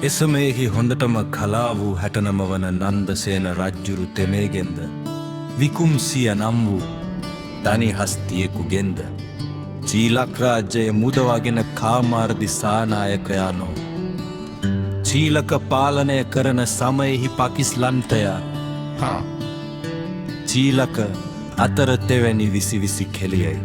එසමයෙහි හොඳටම කලා වූ 69 වන නන්දසේන රජ්ජුරු තෙමේගෙන්ද විකුම්සිය නම් වූ තනි හස්තියෙකුගෙන්ද චීලක් රාජ්‍යය මුදවාගෙන කාමාර දිසානායකයානෝ චීලක පාලනය කරන සමයෙහි පකිස්ලන්තයා චීලක අතර තෙවැනි 20 20 කෙලියයි.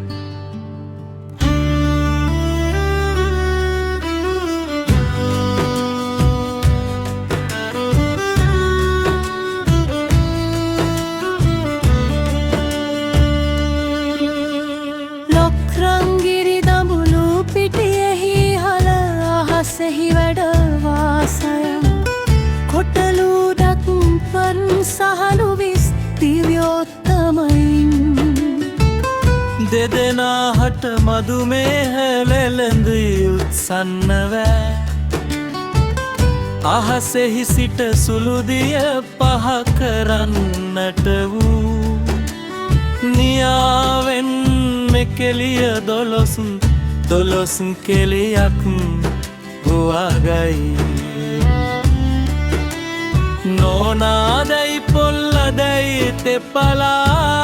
ලොක්රංගිරි දඹුලු පිටියෙහි හල අහසෙහි වැඩ වාසය කොටලු දක්පන් සහලු විස් දිව්‍යෝත්තමයින්. දෙදෙනා හට මදුමේහ ලෙලඳ උත්සන්නවෑ අහසෙහි සිට සුළුදිය පහ කරන්නට වූ නියාවෙන් මෙකෙලිය 12 12 කෙලියක් වුවගයි. නෝනාදැයි පොල්ලදැයි තෙපලා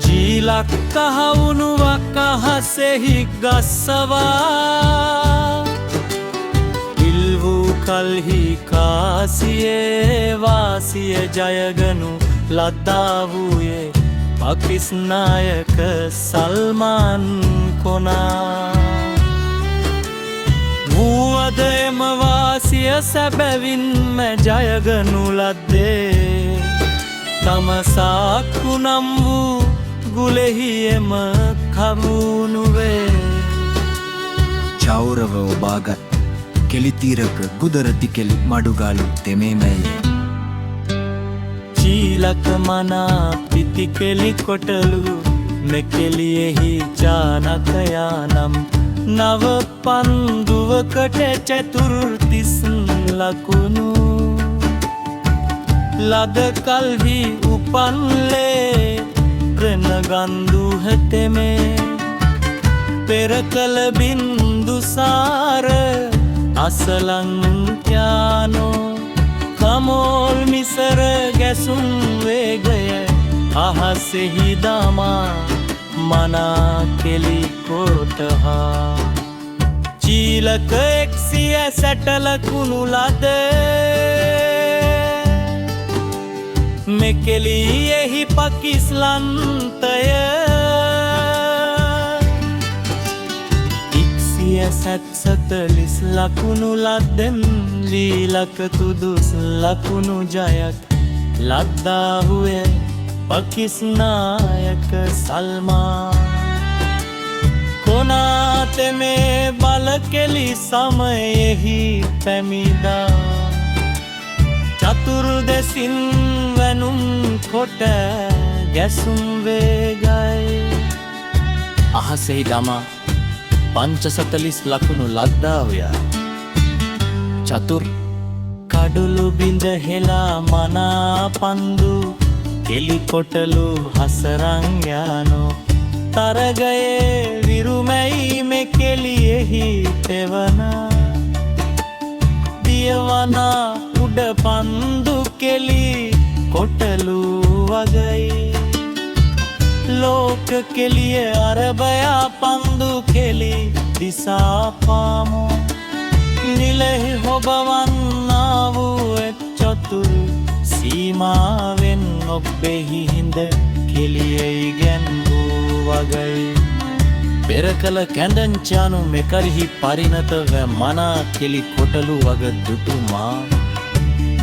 ජීලක් කහවුනුවක් අහසෙහි ගස්සවා ඉල් වූ කල්හි කාසියේ වාසිය ජයගනු ලද්දා වූයේ පකිස්නායක සල්මාන් කොනා. වූවද එම වාසිය සැබැවින්ම ජයගනු ලද්දේ තම සාක්කු නම් වූ ගුලෙහි එම කරුණුවේ. චෞරව ඔබාගත් කෙලිතීරක ගුදරති කෙලි මඩුගාලු තෙමේමැයි. චීලක මනා පිති කෙලි කොටලු මෙකෙලියෙහි චානකයා නම් නව පන්දුවකට චතුර්තිස් ලකුණු ලද කල්හි උපන්ලේ ප්‍රනගන්දුහ තෙමේ පෙර කළ බින්දුසාර අසලංක්‍යානෝ කමෝල් මිසර ගැසුම් වේගය අහසෙහි දමා මනා කෙලි කොටහා චීලක 160 ලකුණු ලද මෙකෙලියෙහි පකිස්ලන්තය 140 ලකුණු ලද්දෙන් ලීලක තුදුස් ලකුණු ජයක් ලද්දාහුය පකිස්නායක සල්මා කොනාතෙමේ බලකෙලි සමයෙහි පැමිදා චතුරු දෙසින් වැනුම් කොට ගැසුම් වේගයි. අහසෙහි දමා 45 ලකුණු ලද්දාවය චතුර් කඩුළු බිඳ හෙලා මනා පන්දු කෙලි කොටලු හසරං යානෝ තරගයේ විරුමැයි මෙකෙලියෙහි තෙවන දියවනා උඩ පන්දු කෙලි කොටලු වගයි. ලෝක කෙලිය අරබයා පන්දු කෙලි දිසා පාමු නිලෙහි හොබවන්නා වූ එක් චතුරු සීමාවෙන් ඔබ්බෙහි හිඳ කෙලියයි ගැන්වූ වගයි. පෙර කළ කැඳංචානු මෙකල්හි පරිණතව මනා කෙලි කොටලු වග දුටු මා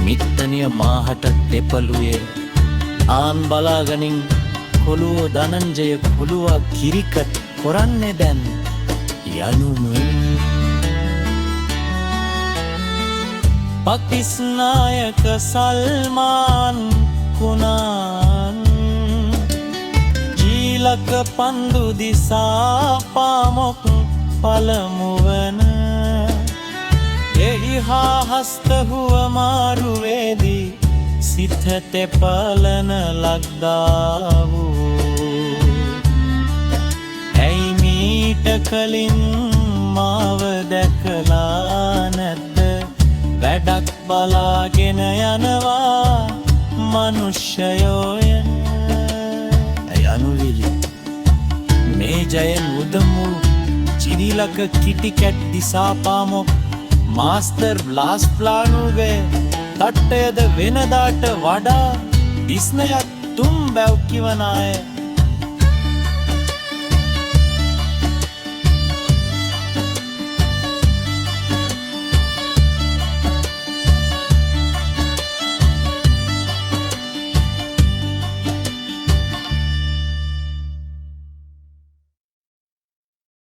මිත්තනිය මාහට තෙපලුයේ ආන් බලාගනින් කොළුව ධනංජය කොළුවා කිරිකට් කොරන්නේ දැන් යනුමුයි. පකිස්නායක සල්මාන් කුණාන් ජීලක පන්දු දිසා පාමොක් පළමුවන එහි හා හස්ත හුවමාරුවේදී සිත තෙපලන ලද්දා වූ ඇයි මීට කලින් මාව දැකලා යක්ෂයෝය යනුවිලි. මේ ජයෙන් උදම් වූ චිරිලක කිටිකැට් දිසාපාමොක් මාස්ටර් බ්ලාස් ප්ලානුවේ තට්ටයද වෙනදාට වඩා දිස්නයක් තුම් බැව් කිවනාය.